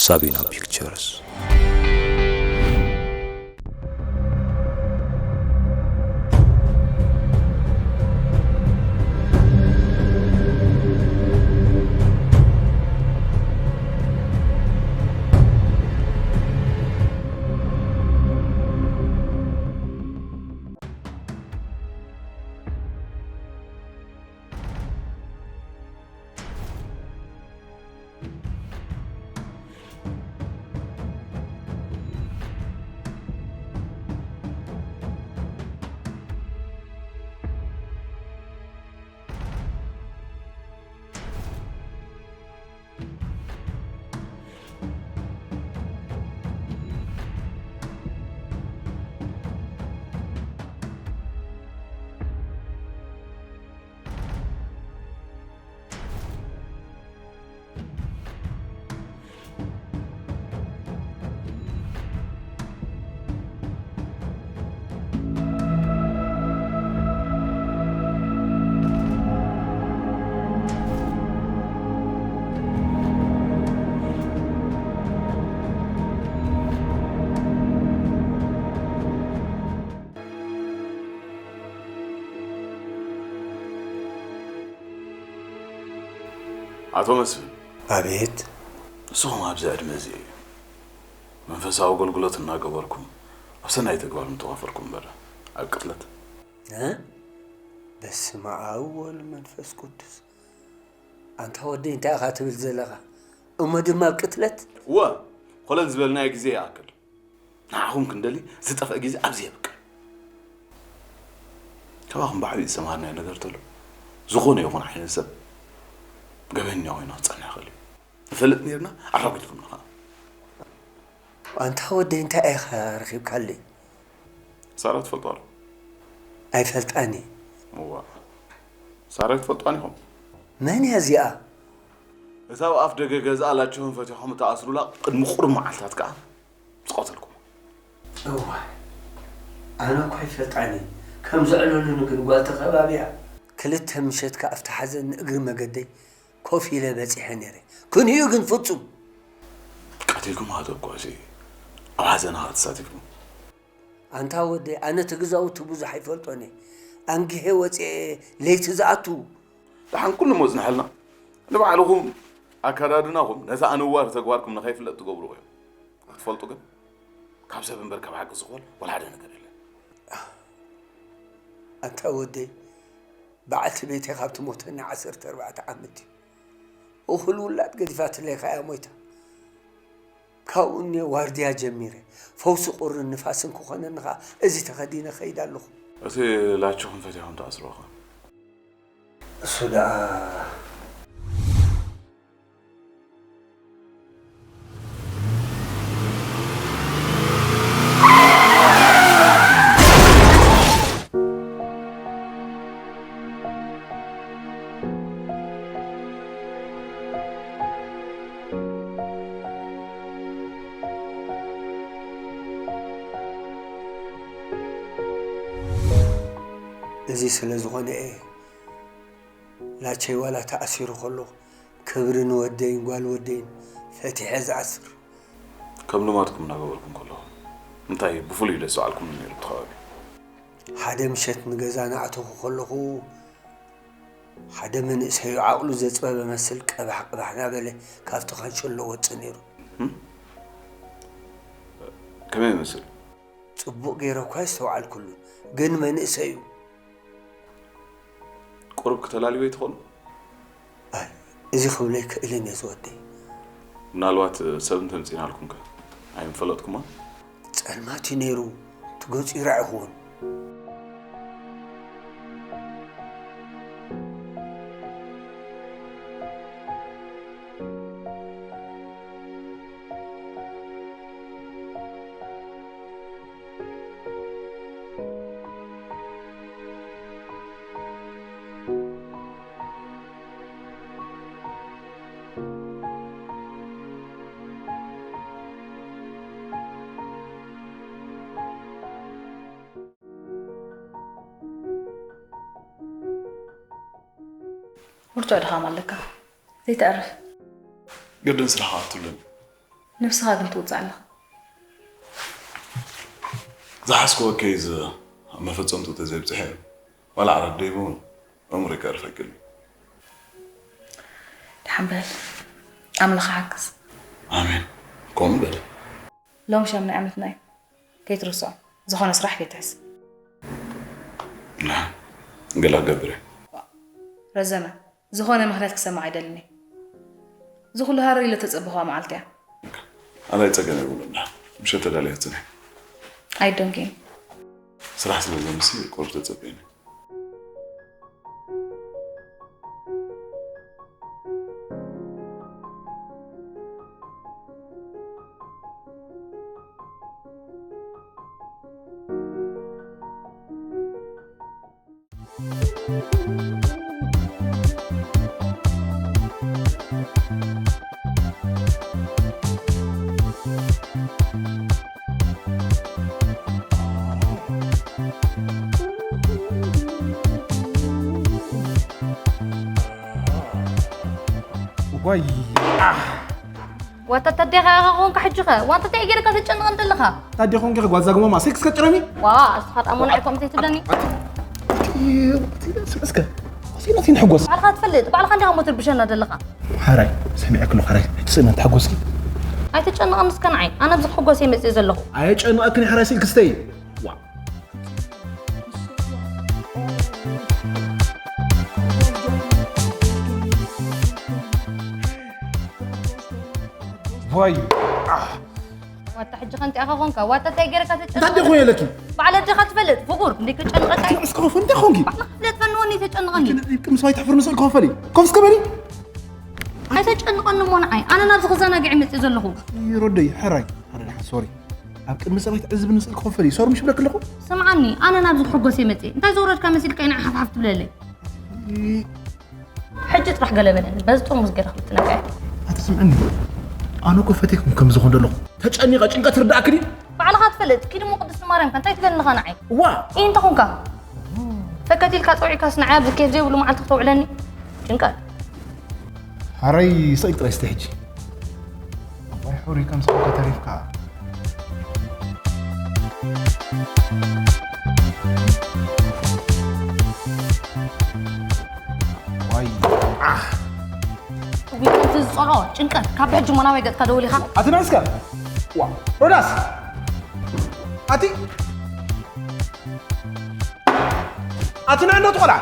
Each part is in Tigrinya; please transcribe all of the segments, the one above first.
ሳቢና ፒክቸርስ። ኣቶ መስፍን። ኣቤት። ንስኹም ኣብዚ ዕድመ እዚ መንፈሳዊ ኣገልግሎት እናገበርኩም ኣብ ሰናይ ተግባር ምተዋፈርኩም እምበር ኣብ ቅትለት። እ? በስመ ኣብ ወወልድ መንፈስ ቅዱስ። ኣንታ ወደይ እንታይ ኢኻ ትብል ዘለኻ? እሞ ድማ ኣብ ቅትለት? እወ፣ ኮለል ዝበልናዮ ግዜ ይኣክል። ንዓኹም ክንደሊ ዝጠፍአ ግዜ ኣብዚ የብቅዕ። ካባኹም ብዓብዩ ዝሰማርናዮ ነገር ተሎ፣ ዝኾነ ይኹን ዓይነት ሰብ ገበኛ ኮይኑ ክጸንሕ ይኽእል እዩ። ንፈልጥ ነርና፣ ኣራጒድኩም ንኻ። ኣንታ ወደይ እንታይ ኢኻ ረኺብካለይ? ሳራ ትፈልጦ ኣሎ? ኣይፈልጣን እየ። እዋ፣ ሳራ ትፈልጥዋን ኢኹም? መን እያ እዚኣ? እታ ኣብ ኣፍ ደገ ገዝኣ ላችሁን ፈቲሖም እተኣስሩላ ቅድሚ ቁሩብ መዓልታት ከኣ ዝቐተልኩም። እዋይ፣ ኣነ እኮ ኣይፈልጣን እየ። ከም ዘዕለሉኒ ግን ጓል ተኸባቢያ። ክልተ ምሸት ከኣ ኣብቲ ሓዘን ንእግሪ መገደይ ኮፍ ኢለ በጺሐ ነይረ። ክንዩ ግን ፍጹም። ቀቲልኩም ሃተኳሲ ኣብ ሓዘንኻ ተሳቲፍኩም። ኣንታ ወደይ፣ ኣነ እቲ ግዛውቲ ብዙሕ ኣይፈልጦን እየ። ኣንጊሄ ወጺኤ ለይቲ ዝኣቱ። ደሓን ኩሉ መጽንሐልና። ንባዕልኹም ኣከዳድናኹም ነቲ ኣነዋሪ ተግባርኩም ንኸይፍለጥ ትገብርዎ እዮም። ክትፈልጡ ግን፣ ካብ ሰብ እምበር ካብ ሓቂ ዝኽወል ወላ ሓደ ነገር የለን። ኣንታ ወደይ፣ በዓልቲ ቤተይ ካብ ትሞተኒ ዓሰርተ ኣርባዕተ ዓመት እዩ። እኹል ውላድ ገዲፋትለይ ከኣ እያ ሞይታ። ካብኡ እኔ ዋርድያ ጀሚረ። ፈውሲ ቁርን ንፋስን ክኾነኒ ኸኣ እዚ ተኸዲነ እኸይድ ኣለኹ። እቲ ላችኹም ፈቲሖም ተኣስርዎ ኸ? እሱ ደኣ እዚ ስለ ዝኾነ እየ ላቸይ ዋላ ተኣሲሩ ከሎ ክብሪ ንወደይን ጓል ወደይን ፈቲሐ ዝኣስር። ከም ልማድኩም እናገበርኩም ከለኹም እንታይ ብፍሉይ ደስ በዓልኩም ነይሩ ኣብቲ ከባቢ? ሓደ ምሸት ንገዛ እናኣተኹ ከለኹ ሓደ መንእሰዩ ዓቕሉ ዘጽበበ መስል ቀባሕ ቀባሕ እናበለ ካብቲ ካንሸሎ ወጽእ ነይሩ። እም? ከመይ ይመስል? ጽቡቕ ገይረ እኳ ኣይስተውዓልኩሉን፣ ግን መንእሰዩ። ቁሩብ ክተላልዮ ይትኾኑ? ኣይ፣ እዚ ክብሎ ኣይክእልን እየ ዝወደይ። ምናልባት ሰብ እንተምጺእናልኩም ከ? ኣይምፈለጥኩማ? ጸልማት እዩ ነይሩ፣ እቲ ገጹ ይርኣኹን። ብርቱዕ ድኻም ኣለካ። ዘይተዕርፍ። ግድን ስራሕኻ ኣትሉን። ነብስኻ ግን ትውፅእ ኣለኻ። ዝሓስክዎ ኬዝ ኣብ መፈፀምትኡ ተዘይብፅሐ ዋላ ዓራት ደይበውን ኣእምሮይ ከዕርፍ ኣይክእልን። ደሓን በል ኣምላኽ ሓግዝ። ኣሜን። ከምኡ በል። ሎም ሻምናይ ዓመትና እዩ። ከይትርስዖ። ዝኾነ ስራሕ ከይትሕዝ። ገለ ክገብር እየ። ረዘነ፣ ዝኾነ ምኽንያት ክሰምዕ ኣይደልን እየ። እዚ ኩሉ ሃረር ኢለ ተጸበኽዋ መዓልቲ እያ። ኣላይ ጸገም የብሉን። ምሸት ተዳልያ ጽንሕ። ኣይዶንኪን። ስራሕ ስለ ዘምሲ ቁሩብ ተጸበይኒ። ዋይ ዋታ ታዲያ ከ ኣኻ ኾንካ ሕጂ ኸ ዋንታ እንታይ ገይርካ ተጨንቐን ዘለኻ? ታዲያ ኾንካ ጓዛ ግማማ ሴክስ ከጭረኒ? ዋ እስኻ ጣሞና ኢኮም ዘይትብለኒ? እስከ ሲና ሲን ሕጎስ ባዕልኻ ትፈልጥ ባዕልኻ እንዲኻ ሞ ትርብሸና ዘለኻ። ሓራይ ሰሚዐ ክሎ ሓራይ ሕጂ ስእና ተሓጎስኪ ኣይተጨንቐን እስከ ንዓይ ኣነ ኣብዚ ክሕጎስ እየ መፅእ ዘለኹ። ኣየጨንቐክን ሓራይ ስልክስተይ ዋይ ዋታ ሕጂ ከንቲኣኻ ኾንካ ዋታ እንታይ ገይረካ ተጨንቀ እንታይ ደኾ የለኪ ባዕለ ደኻ ትፈልጥ ፍጉር እንዴ ከጨንቀካ እስከ ኾፍ እንታይ ኾንኪ ባዕለ ክፍለጥ ፈንወኒ ተጨንቀኒ ቅምስ ዋይ ተሕፍር ምስል ኮፈሊ ኮፍ እስከ በሊ ኣይተጨንቐኒ እሞ ንዓይ ኣነ ናብዚ ክዘናግዕ ይመፅእ ዘለኹ ይሮደይ ሕራይ ኣረ ሶሪ ኣብ ቅድሚ ሰበይት ዕዝብኒ ስእሊ ክኸፈል እዩ ሶሪ ምሽ ብለክ ኣለኹ ስምዓኒ ኣነ ናብዚ ክሕጎስ እየ መፅእ እንታይ ዘውረድካ መሲልካ ኢና ሓፍሓፍ ትብለለይ ሕጂ ጥራሕ ገለ በለኒ በዚ ጥርሙዝ ገይረ ክልትነካ እየ ኣቲ ስምዕኒ ኣነ እኮ ፈቴኩም ከም ዝኾን ደለኹ ተጨኒቐ ጭንቀት ርዳእክኒ ባዕልኻ ትፈልጥ ኪድ እሞ ቅድስቲ ማርያምካ እንታይ ትበልንኻ ንዓይ እዋ እንታይ ኾንካ ፈከት ኢልካ ፀውዒካስ ንዓይ ኣብዚ ኬፍ ዘይብሉ መዓልቲ ክተውዕለኒ ጭንቀት ሓራይ ስቕ ኢል ጥራይ ስተ ሕጂ ኣባይ ሕሩይ ከም ስቕልካ ተሪፍካ ዋይ ዓኽ እዊ ከምቲ ዝፀልኦ ጭንቀት ካብ ሕጂ ሞናወይ ገፅካ ደውል ኢኻ ኣቲ ናስካ ዋ ሮዳስ ኣቲ ኣቲ ንዕነቱ ቆልዓ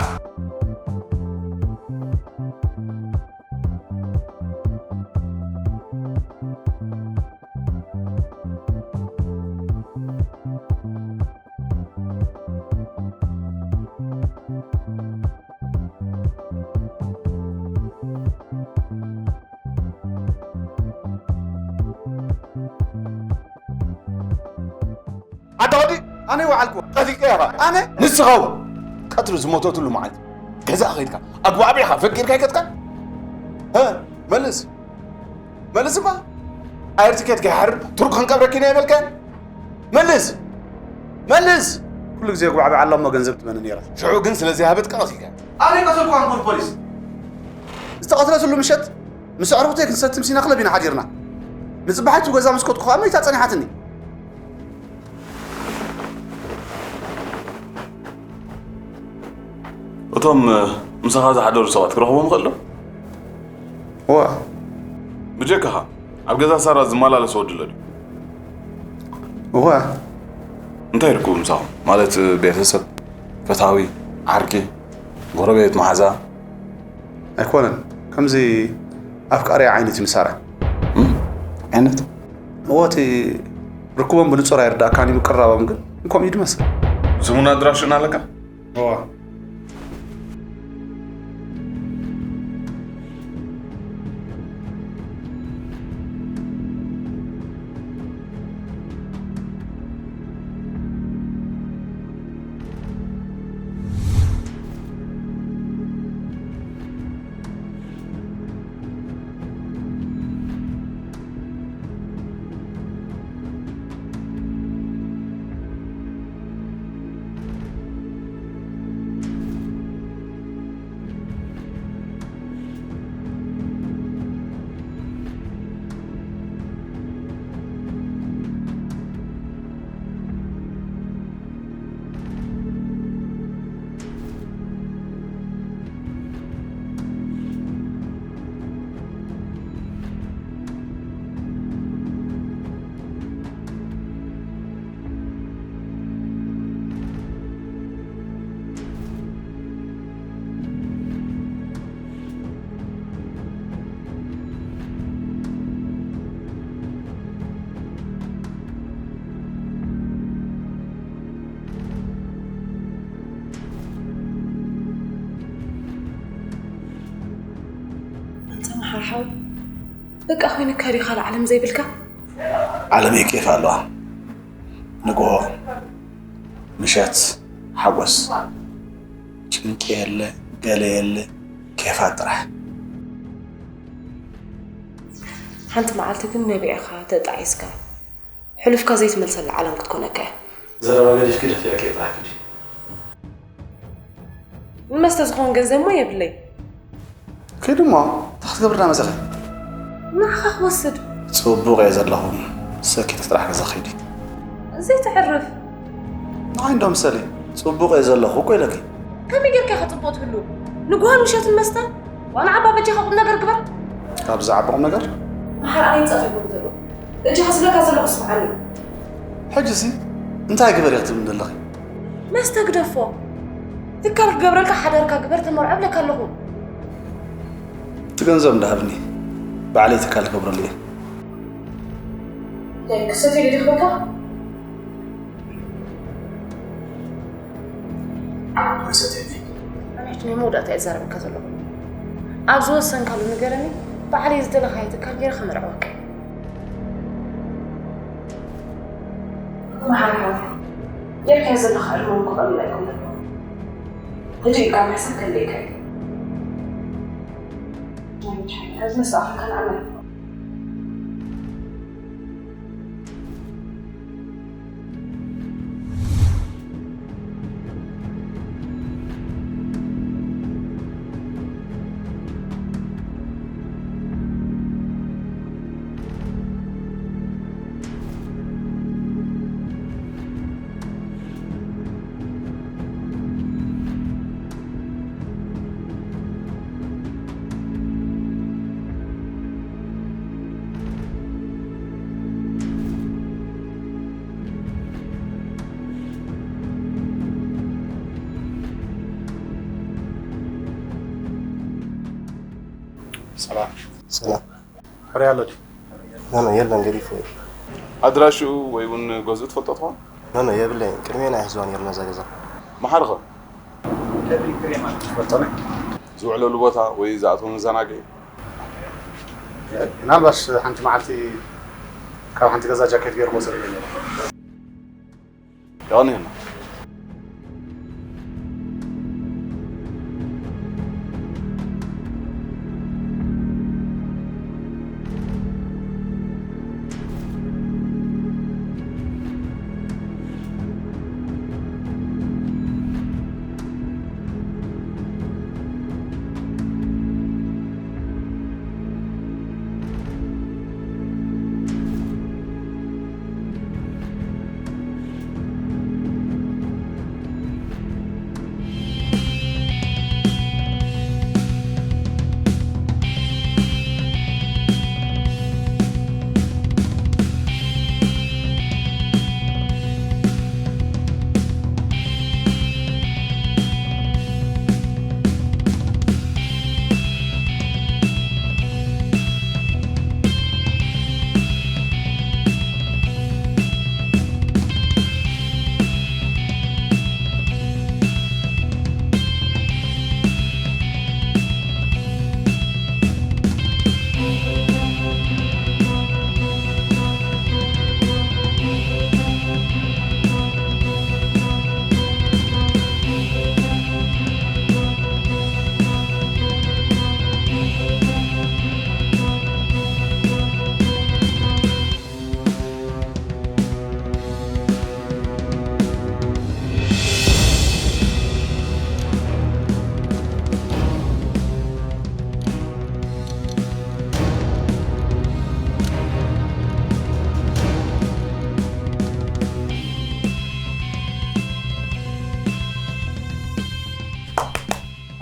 ኣዳዲ ኣነ ይወዓልኩ ቀቲልካ ኢኻ ኣነ ንስኻ እውን ቀትሪ ዝሞተትሉ መዓልቲ ገዛ ኸይድካ ኣግባዕቢዕካ ፈቂርካ ይገጥካ መልስ መልስ እባ ኣየር ትኬት ከይሓርብ ቱርክ ክንቀብረኪ ኢና ይበልካን መልስ መልስ ኩሉ ግዜ ኣግባዕቢዕ ኣላ እሞ ገንዘብ ትመነ ነይራ ሽዑ ግን ስለ ዘይሃበትካ ቀቲልካ ኣነ ቀተልኩ ኣንኮር ፖሊስ ዝተቐትለትሉ ምሸት ምስ ኣዕሩኽተይ ክንሰቲ ምሲና ክለብ ኢና ሓዲርና ንፅባሓይቱ ገዛ ምስ ከድኩ ከዓ መይታ ፀኒሓትኒ እቶም ምሳኻ ዝሓደሩ ሰባት ክረኽቦም ይኽእል ዶ? እዋ ብጀካኻ ኣብ ገዛ ሳራ ዝመላለስ ወዲ ኣሎ ድዩ? እዋ እንታይ ይርክቡ ምሳኹም? ማለት ቤተሰብ፣ ፈታዊ፣ ዓርኪ፣ ጎረቤት፣ መሓዛ? ኣይኮነን ከምዚ ኣፍቃሪ ዓይነት እዩ ንሳራ ዓይነት እዎ እቲ ርክቦም ብንጹር ኣይርዳእካን እዩ ምቅርራቦም ግን ከምኡ እዩ ድመስል ስሙን ኣድራሽኡን ኣለካ እዎ መሓር ሓወይ፣ በቃ ኮይኑካ ድዩ ካልእ ዓለም ዘይብልካ? ዓለመይ ኬፍ ኣለዋ። ንግሆ፣ ምሸት፣ ሓጎስ፣ ጭንቂ የለ፣ ገለ የለ፣ ኬፋት ጥራሕ። ሓንቲ መዓልቲ ግን ነቢዕኻ ተጣዒስካ፣ ሕሉፍካ ዘይትመልሰላ ዓለም ክትኮነካ እያ። ዘረባ ገዲፍኪ ደፊርኪ ጥራሕ ክዲ። ንመስተ ዝኸውን ገንዘብ እሞ የብለይ። ኪድ እሞ፣ እንታይ ክትገብርና መጸኺ? ንዓኻ ክወስድ። ጽቡቕ እየ ዘለኹ፣ ሰኪትኪ ጥራሕ ገዛ ኺዲ። ዘይተዕርፍ። ንዓይ እንዶ ምሰሊ፣ ጽቡቕ እየ ዘለኹ እኮ ኢለኪ። ከመይ ጌርካ ኢኻ ጽቡቕ ትህሉ? ንግሆን ምሸትን መስተ? ዋና ዓባ በጃኻ ቁም ነገር ግበር። ካብዛ ዓቢ ቁም ነገር? መሓር ኣነ ይንጸፍ ይብሉ ዘለኹ። በጃኻ ዝብለካ ዘለኹ ስምዓኒ። ሕጂሲ እንታይ ግበር ኢኺ ትብልኒ ዘለኺ? መስተ ግደፎ። ትካል ክገብረልካ ሓዳርካ ግበር ተመርዖ እብለካ ኣለኹ። እቲ ገንዘብ እንዳሃብኒ ባዕለይ ትካል ክገብረሉ እየ። ክሰት ኢሉ ድኽበካ? ኣይሰትየኒ። ኣነ ሕጂ ናይ መወዳእታ እየ ዝዛረበካ ዘለኹ። ኣብ ዝወሰንካሉ ንገረኒ፣ ባዕለይ ዝደለኻዮ ትካል ገይረ ከመርዕወካ። መሓር ሓወይ፣ ጌርካዮ ዘለኻ ዕድመ እውን ክቐልል ኣይኮነን። ህድእ ኢልካ ምሕሳብ ከድልየካ እዩ። ናይ መድሓኒት፣ ኣብዚ መሳእኽካ ንኣመል። ሰላም። ሰላም። ሕሩይ ኣሎ ድዩ? ኖ፣ ኖ፣ የለን፣ ገዲፉ እዩ። ኣድራሽኡ ወይ እውን ገዝኡ ትፈልጦ ትኾን? ኖ፣ ኖ፣ የብለይን። ቅድሜና ይሕዝዋ ነይሩ ነዛ ገዛ። መሓር ኸ? ከብሪ ክሬማ ትፈልጦ ዶ? ዝውዕለሉ ቦታ ወይ ዝኣትዎ መዘናግዒ? ምናልባሽ ሓንቲ መዓልቲ ካብ ሓንቲ ገዛ ጃኬት ገይሩ ክወሰድ እየ ነይሩ። የቐንየልና።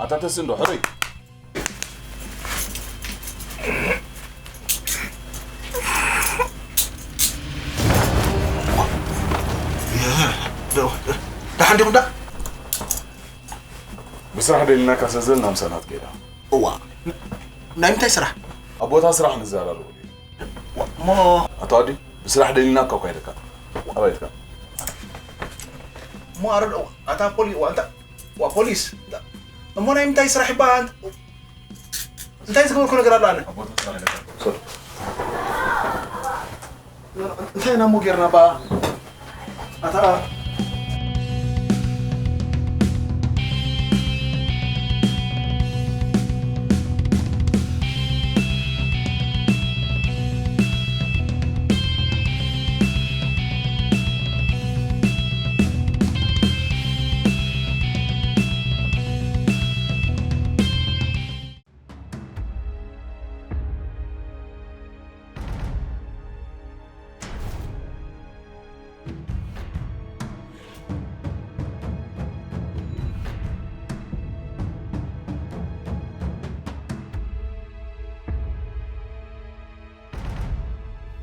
ኣታ ተስእ እንዶ ሕሩይ። ደሓን ዲኹም ዳ? ብስራሕ ደሊናካ ስለ ዘለና ምሳና ትከይዳ። እዋ፣ ን-፣ ናይ ምንታይ ስራሕ? ኣብ ቦታ ስራሕ ንዘራረበሉ። እሞ ኣቶ ኣዲ፣ ብስራሕ ደሊናካ እኳ ኢለካ። ኣበይ ኢልካ? እሞ ኣረዶ፣ ኣታ ፖሊ-፣ ዋ፣ እንታ-፣ ዋ፣ ፖሊስ፣ እንታ-፣ እሞ ናይ ምንታይ ስራሕ ይበሃል? እንታይ ዝገበርኩ ነገር ኣሎ ኣነ? ኣቦታት ባለገዛ። ሶሪ። እንታይ ኢና እሞ ጌርና ባ? ኣታ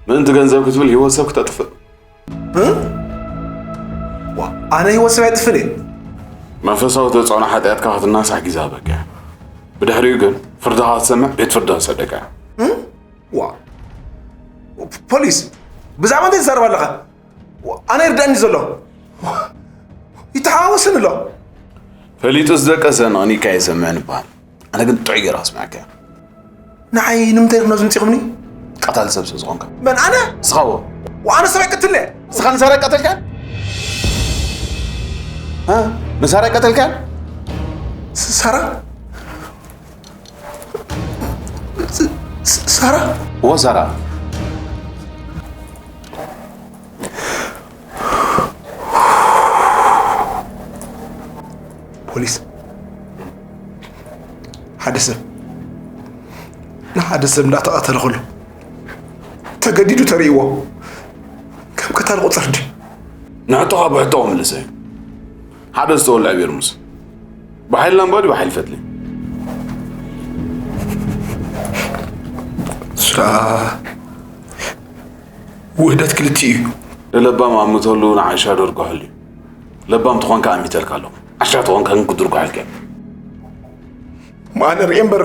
ምእንቲ ገንዘብ ክትብል ህይወት ሰብ ክተጥፍእ? እ? ዋ፣ ኣነ ህይወት ሰብ ኣይጥፍን እየ። መንፈሳዊ ተጽዕኖ ሓጢኣትካ ክትናሳሕ ግዜ ሃበካ። ብድሕሪኡ ግን ፍርድኻ ክትሰምዕ ቤት ፍርዲ ክሰደካ። እ? ዋ፣ ፖሊስ፣ ብዛዕባ እንታይ ትዛረብ ኣለኻ? ዋ፣ ኣነ ይርዳእኒ ዘሎ። ዋ፣ ይተሓዋወስን ኣሎ። ፈሊጡ ዝደቀሰ ንቕኒካ ይሰምዕን ይበሃል። ኣነ ግን ጥዑይ ገይረ ክስምዓካ እየ። ንዓይ ንምንታይ ኢኹም ናብዚ ምጺኹምኒ? ቀታሊ ሰብ ስለ ዝኾንካ። መን፣ ኣነ? ንስኻ እዎ። ወኣነ ሰብ ኣይቀትልን እየ። ንስኻ ንሳራ ኣይቀተልካን? እ? ንሳራ ኣይቀተልካን? ስ-፣ ሳራ? ስ-፣ ስ-፣ ሳራ? እዎ፣ ሳራ። ፖሊስ፣ ሓደ ሰብ ንሓደ ሰብ እንዳተቐተለ ከሎ ተገዲዱ ተርእይዎ ከም ቀታሊ ቁጸር ድዩ? ንሕቶኻ ብሕቶ ክምልሰ እዩ። ሓደ ዝተወልዐ ቤርሙስ ብሓይሊ ላምባ ድዩ ብሓይሊ ፈትሊ? ስራ ውህደት ክልቲኡ እዩ። ንለባም ኣምተሉ ንዓሻ ደርግሐሉ እዩ። ለባም ተኾንካ ኣሚተልካ ኣለኹ። ዓሻ ተኾንካ ግን ክድርግሐልካ እየ። ማነ ርእየ እምበር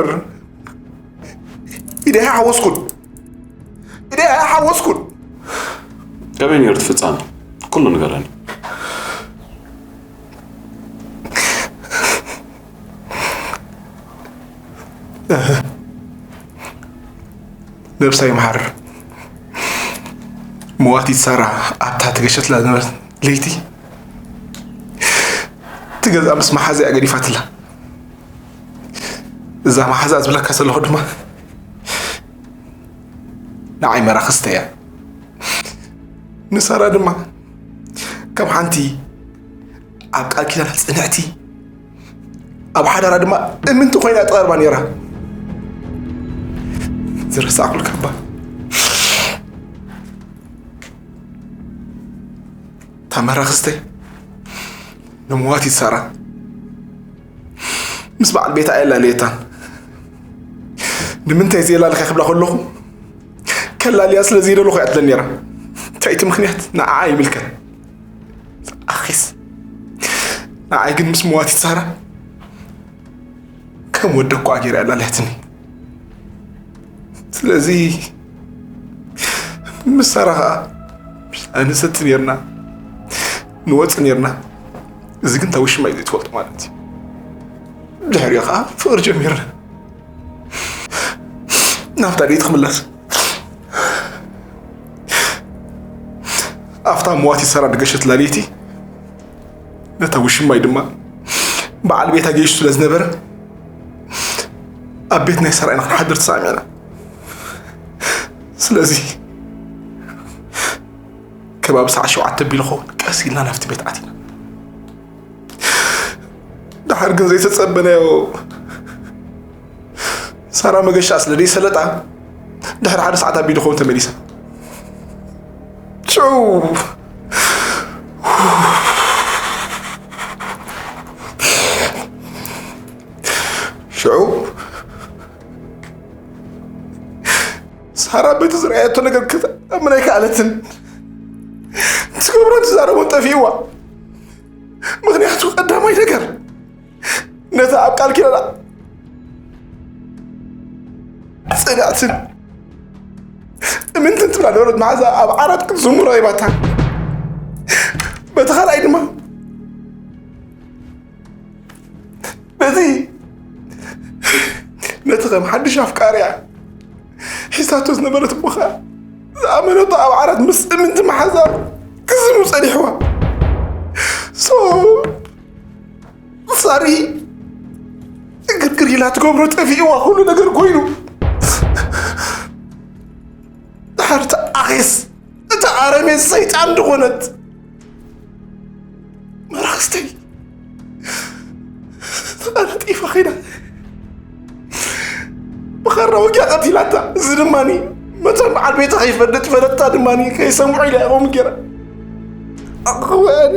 ኢደይ ሓወስኩን። ኢደይ ሓወስኩን። ከመይ ነይሩ እቲ ፍጻመ? ኩሉ ንገረኒ። ነብሳ ይምሓር። መዋቲት ሳራ ኣብታ ተገሸትላ ዝነበረት ለይቲ እቲ ገዛ ምስ መሓዛኣ ገዲፋትላ። እዛ መሓዛ ዝብለካ ዘለኹ ድማ ንዓይ መራኽስተ እያ። ንሳራ ድማ ከም ሓንቲ ኣብ ቃል ኪዳና ጽንዕቲ፣ ኣብ ሓዳራ ድማ እምንቲ ኮይና ትቐርባ ነይራ። ዝረሳዕኩልካ እባ እታ መራኽስተይ ንመዋቲት ሳራ ምስ በዓል ቤታ ኣየላለየታን። ንምንታይ ዘየላልኻ ክብላ ከለኹ፣ ከላልያ ስለ ዘይደለኹ እያ ትብለኒ ነይራ። እንታይ እቲ ምኽንያት ንዓኣ ይምልከት። ኣኺስ፣ ንዓይ ግን ምስ መዋቲት ሳራ ከም ወደ እኳ ገይራ ኣላልያትኒ። ስለዚ ምስ ሳራ ኸኣ ንሰቲ ኔርና፣ ንወጽእ ኔርና። እዚ ግን እታ ውሽማይ ዘይትፈልጦ ማለት እዩ። ድሕሪኡ ኸኣ ፍቕሪ ጀሚርና። ናብታ ደይ ትኽምለስ። ኣብታ መዋቲት ሳራ ድገሸትላ ለይቲ ነታ ውሽማይ ድማ በዓል ቤታ ገይሹ ስለ ዝነበረ ኣብ ቤት ናይ ሳራ ኢና ክንሓድር ተሰማሚዕና። ስለዚ ከባቢ ሰዓት ሸውዓተ ኣቢሉ ኸውን ቀስ ኢልና ናብቲ ቤት ኣቲና። ድሓር ግን ዘይተጸበናዮ ሳራ መገሻ ስለ ደይሰለጣ ድሕሪ ሓደ ሰዓት ኣቢሉ ኸውን ተመሊሳ። ሽዑ ሽዑ ሳራ በቲ ዝረኣየቶ ነገር ክትኣምን ኣይከኣለትን። ትገብሮን ትዛረቦን ጠፊእዋ። ምኽንያቱ ቀዳማይ ነገር ነታ ኣብ ቃል ኪዳና ጽንዕትን እምንትን ትብላ ነበረት መሓዛ ኣብ ዓራት ክትዝምሮ ሂባታ። በቲ ካልኣይ ድማ በዚ ነቲ ከም ሓድሽ ኣፍቃሪያ ሒዛቶ ዝነበረት እሞ ኸኣ ዝኣመነቶ ኣብ ዓራት ምስ እምንቲ መሓዛ ክዝኑ ጸኒሕዋ። ሶ ሳሪ ግርግር ኢላ ትገብሮ ጠፊእዋ ኩሉ ነገር ኮይኑ። ድሓር ተኣኼስ እታ ኣረሜን ሰይጣን ዝኾነት መራኽስተይ ተቐልጢፋ ኸይዳ ብኻራ ወጊኣ ቀቲላታ። እዚ ድማኒ መታን በዓል ቤታ ከይፈልጥ ፈለጥታ ድማኒ ከይሰምዑ ኢላ እያ ከምኡ ገይራ። ኣኸወ ኣነ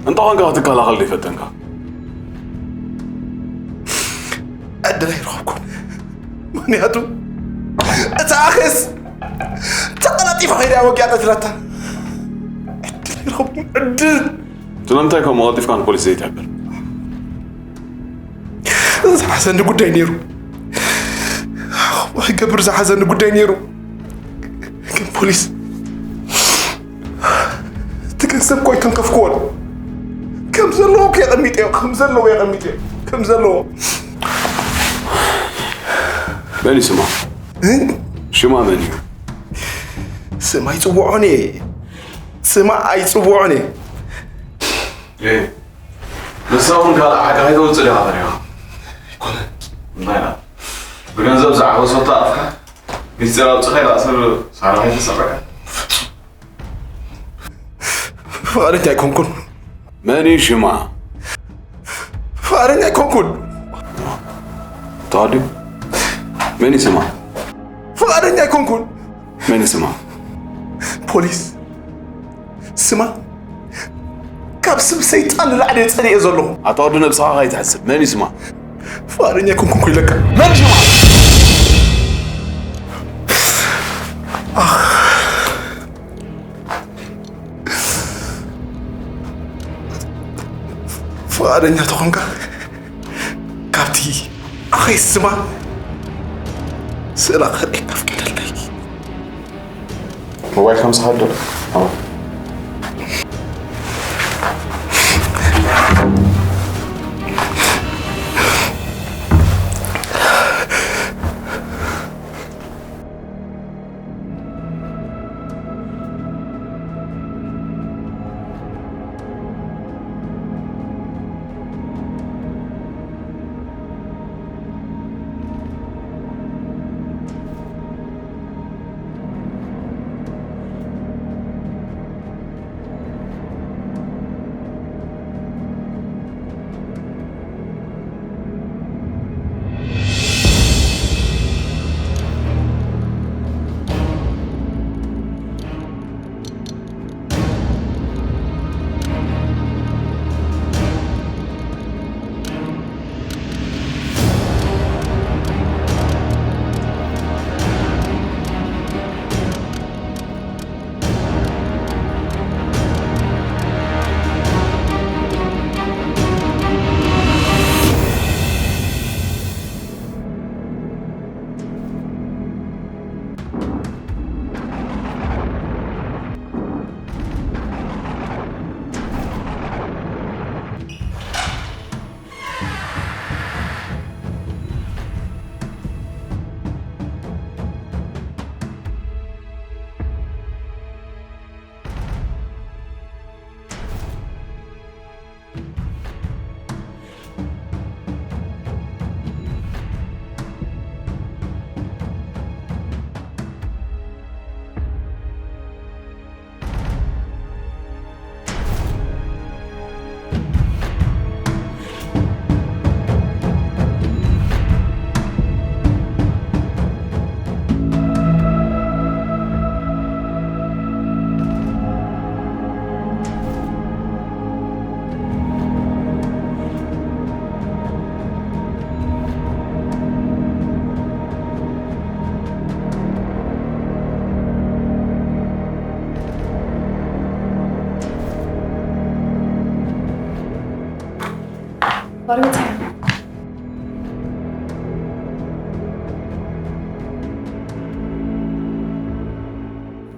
እንተኾንካ ክትከላኸል ዘይፈተንካ? ዕድል ኣይረኸብኩን። ምኽንያቱ እታ ኣኼስ ተቐላጢፋ ከይዳ ወጊኣ ቀትላታ። ዕድል ኣይረኸብኩን። ዕድል ስለምንታይ ከምኡ ቀልጢፍካ ንፖሊስ ዘይትሕብር? ዝሓዘኒ ጉዳይ ነይሩ። ክገብር ዝሓዘኒ ጉዳይ ነይሩ። ግን ፖሊስ እቲ ገንዘብ እኮ ኣይተንከፍክዎን። ከም ዘለዎ እኮ የቐሚጠዮ፣ ከም ዘለዎ የቐሚጠዮ፣ ከም ዘለዎ። መን እዩ ስማ? ሽማ መን እዩ? ስማ ኣይፅውዖን እየ። ስማ ኣይፅውዖን እየ። ንሳ እውን ካልእ ሓቂ ከይተውፅእ ዲኻ ፈሪኻ? ኣይኮነን። እንታይ ኢላ? ብገንዘብ ዝዓበሰቶ ኣፍካ ሚስጢር ኣውፅኻ ኢላ ሰብ ሳራ ከይተሰረቀ? ፍቓደኛ ኣይኮንኩን። መን እዩ ሽማ? ፍቓደኛ ኣይኮንኩን። ተዋዲ መን እዩ ስማ? ፍቓደኛ ኣይኮንኩን። መን እዩ ስማ? ፖሊስ ስማ ካብ ስም ሰይጣን ንላዕሊ እየ ጸሊኤ ዘለኹ። ኣታ ወዲ ነብስኻ ከይትሕስብ መን እዩ ስማ? ፍቓደኛ ኣይኮንኩን እኮ ኢለካ። መን ሽማ? ፍቓደኛ ተኾንካ ካብቲ ኣኸይ ስማ ስእላ ከርእየካ ፍቀደለይ። ሞባይል ከምስኻ ዶ?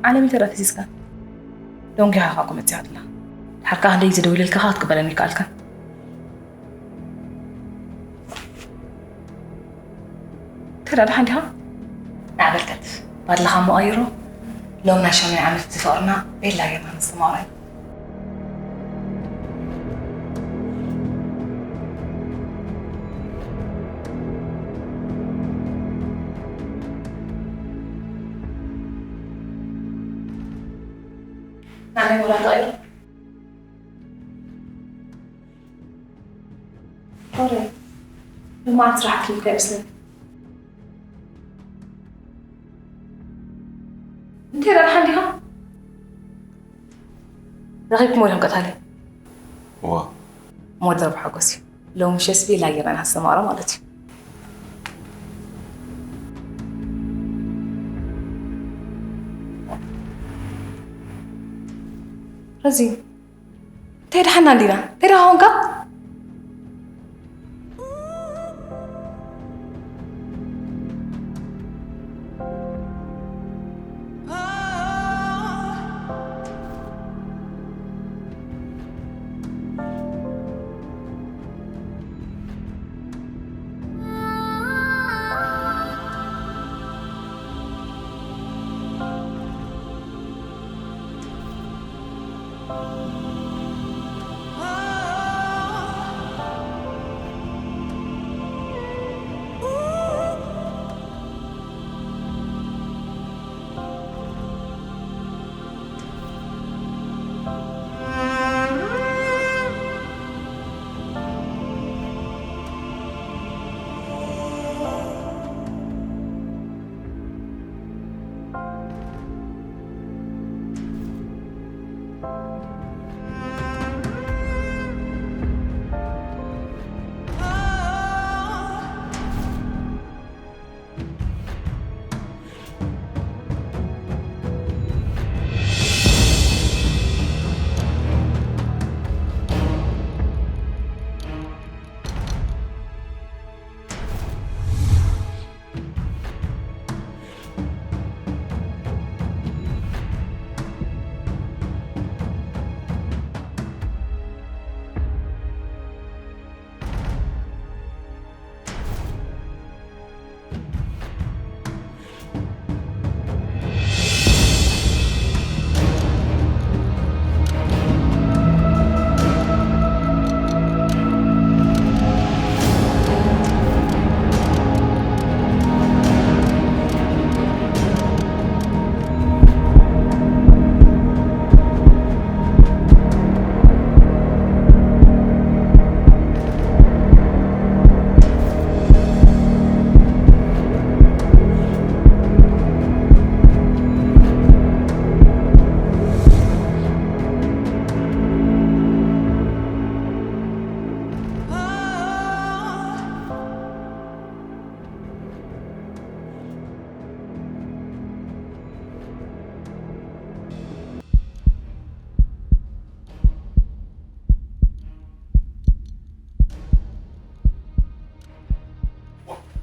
ዓለም እንተ ደኣ ፈሲስካ ደንጊኻ እኮ መጺኣ ኣላ። ድሓር ከኣ ክንደይ ግዜ ደዊለልካ ክትቅበለኒ ኣይከኣልካን። ክዳ ደሓን ዲኻ? ንዓበል ከትፍ ባድልኻ መቐይሮ። ሎም ናይ ሻሙናይ ዓመት ዝፍቕርና ቤላ ጌርና ነስተማቕሮ ኢና። ናበይ ሞላ ተቐይሩ? ኦሬ፣ ልማዓት ስራሕ ክልካ ይመስለኒ። እንታይ ደኣ ደሓን ዲኻ? ረኺብኩሞ ዲኹም ቀታሊ? እዋ። እሞ ደርቢ ሓጎስ እዩ። ሎሚ ምሸት ቤላ ጌርና ኢና ነስተማቕሮ ማለት እዩ። ረዚ፣ እንታይ ደሓና እንዲና? እንታይ ደኣ ኾንካ?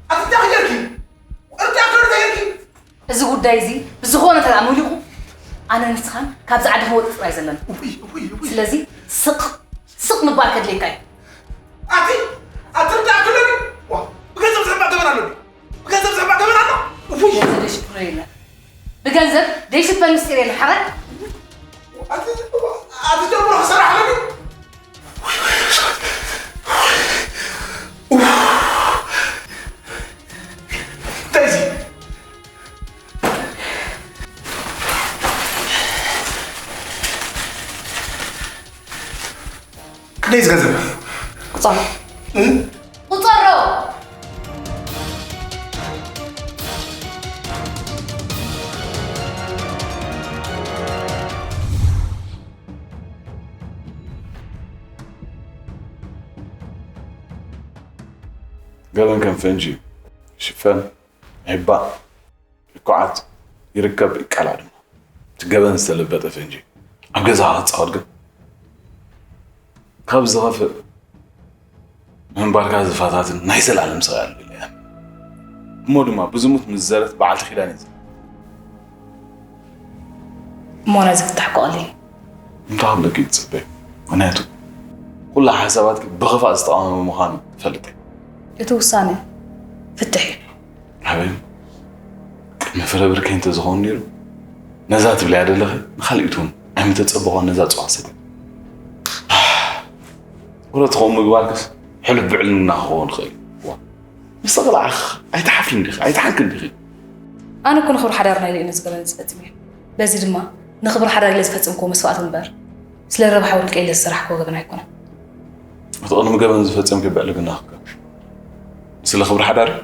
ኣቲ እንታይ ጌርኪ? እንታይ ጌርኪ? እዚ ጉዳይ እዚ ብዝኾነ እንተ ደኣ መሊኹ፣ ኣነ ንስኻን ካብዚ ዓዲ ክንወጽእ ጥራይ ዘለና። እውይ፣ እውይ፣ እውይ። ስለዚ ስቕ፣ ስቕ ምባል ከድልየካ እዩ። ኣቲ፣ ኣቲ እንታይ ክብለኒ? ዋ፣ ብገንዘብ ዝሕባእ ገበን ኣለኒ። ብገንዘብ ዝሕባእ ገበን ኣሎ? እውይ። ገንዘብ ዘይሽፍኖ የለን። ብገንዘብ ዘይሽፈን ምስጢር የለን። ሓራይ? ኣቲ፣ ኣቲ ጀምሮ ክሰርሕ ኣለኒ። እንታይ እዚ? ክንደይ እዚ ገንዘብ? ቁጸሮ። እ? ቁጸሮ። ገበን ከም ፈንጂ እዩ። ይሽፈን፣ ይሕባእ፣ ይኳዓት፣ ይርከብ፣ ይቃላዕ ድማ። እቲ ገበን ዝተለበጠ ፈንጂ ኣብ ገዛኻ ክጻወት ግን ካብ ዝኸፍእ ምንባርካ ዝፈታትን ናይ ዘላለም ስቓይ ኣሎ ኢለ እየ። እሞ ድማ ብዝሙት ምስ ዝዘረት በዓልቲ ኪዳን እየ ዝብል። እሞ ነዚ ፍታሕ ክቐልል እዩ። እንታይ ክብለኪ ትጽበይ? ምኽንያቱ ኩላ ሓሳባትኪ ብኽፋእ ዝተቓወመ ምዃኑ እፈልጥ እየ። እቲ ውሳነ ፍትሕ እዩ። ኣበይ መፍረ ብርከይ እንተዝኸውን ነይሩ፣ ነዛ ትብልያ ዘለኺ ንኻልኢት እውን ኣይምተጸበቖን ነዛ ጽዋ ሰብ። ወረ ትኸውን ምግባርክስ ሕሉፍ ብዕልና ክኸውን ይኽእል እዩ። ዋ፣ ምስ ተቕላዕኽ ኣይትሓፍርን ዲኺ? ኣይትሓንክን ዲኺ? ኣነ እኮ ንኽብሪ ሓዳርና ኢለ እየ ነዚ ገበን ዝፈጽም እየ። በዚ ድማ ንኽብሪ ሓዳር ኢለ ዝፈጸምክዎ መስዋእቲ እምበር፣ ስለ ረብሓ ውልቀ ኢለ ዝሰራሕክዎ ገበን ኣይኮነን። እቲ ቅድሚ ገበን ዝፈጸምክዮ ብዕልግናኽከ ስለ ክብሪ ሓዳር እዩ?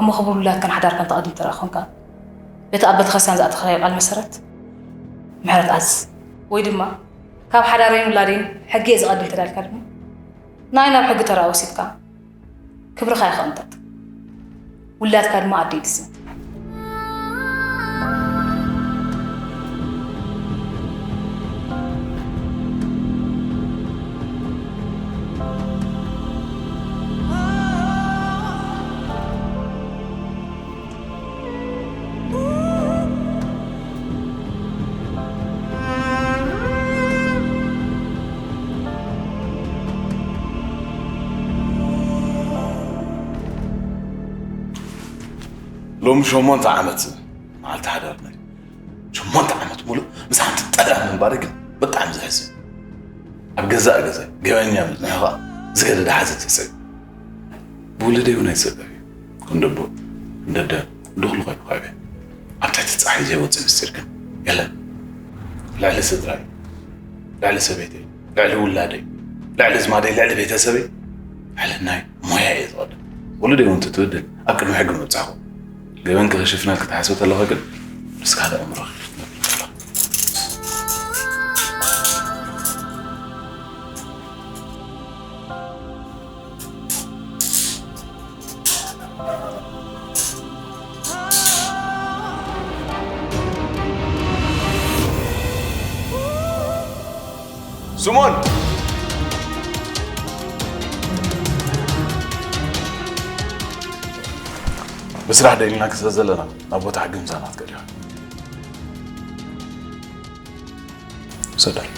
እሞ ክብሪ ውላድካን ሓዳርካን ተቐድም ተረኣ ኮንካ፣ በቲ ኣብ ቤተክርስትያን ዝኣተኻዮ ቃል መሰረት ምሕረት ኣዝዝ። ወይ ድማ ካብ ሓዳረይን ውላደይን ሕጊ እየ ዝቐድም ተዳልካ ድማ ንኣይ ናብ ሕጊ ተረኣ ወሲድካ ክብርኻ ኢኻ እንጠጥ። ውላድካ ድማ ኣደ ይድስን። ሎሚ ሸሞንተ ዓመት መዓልቲ ሓዳርና እዩ። ሸሞንተ ዓመት ሙሉእ ምስ ሓንቲ ጠላም ምንባረይ ግን ብጣዕሚ ዘሕዝን። ኣብ ገዛእ ገዛይ ገበኛ ምጽንሑ ኸኣ ዝገደደ ሓዘን ሰሰብ። ብውልደይ እውን ኣይጸበብ እዩ። ክንደቦ፣ ክንደደ፣ ድኹሉ ኮይኑ ካብ ኣብ ትሕቲ ጸሓይ ዘይወጽእ ምስጢር ግን የለን። ልዕሊ ስድራይ፣ ልዕሊ ሰበይተይ፣ ልዕሊ ውላደይ፣ ልዕሊ ዝማደይ፣ ልዕሊ ቤተሰበይ፣ ልዕሊ ናይ ሞያ እየ ዝቐድም። ወለደይ እውን ትትበድል ኣብ ቅድሚ ሕጊ ምብጻሕኹ። ገበን ክኽሽፍና ክትሓስብ ተለኻ ግን ምስ ካልእ ኣእምሮ ክትነብር ኣለኻ። ስሞን! ብስራሕ ደሊና ክስለ ዘለና ናብ ቦታ ሕጊ ምሳና ትቀዲኻ። ሰዳል።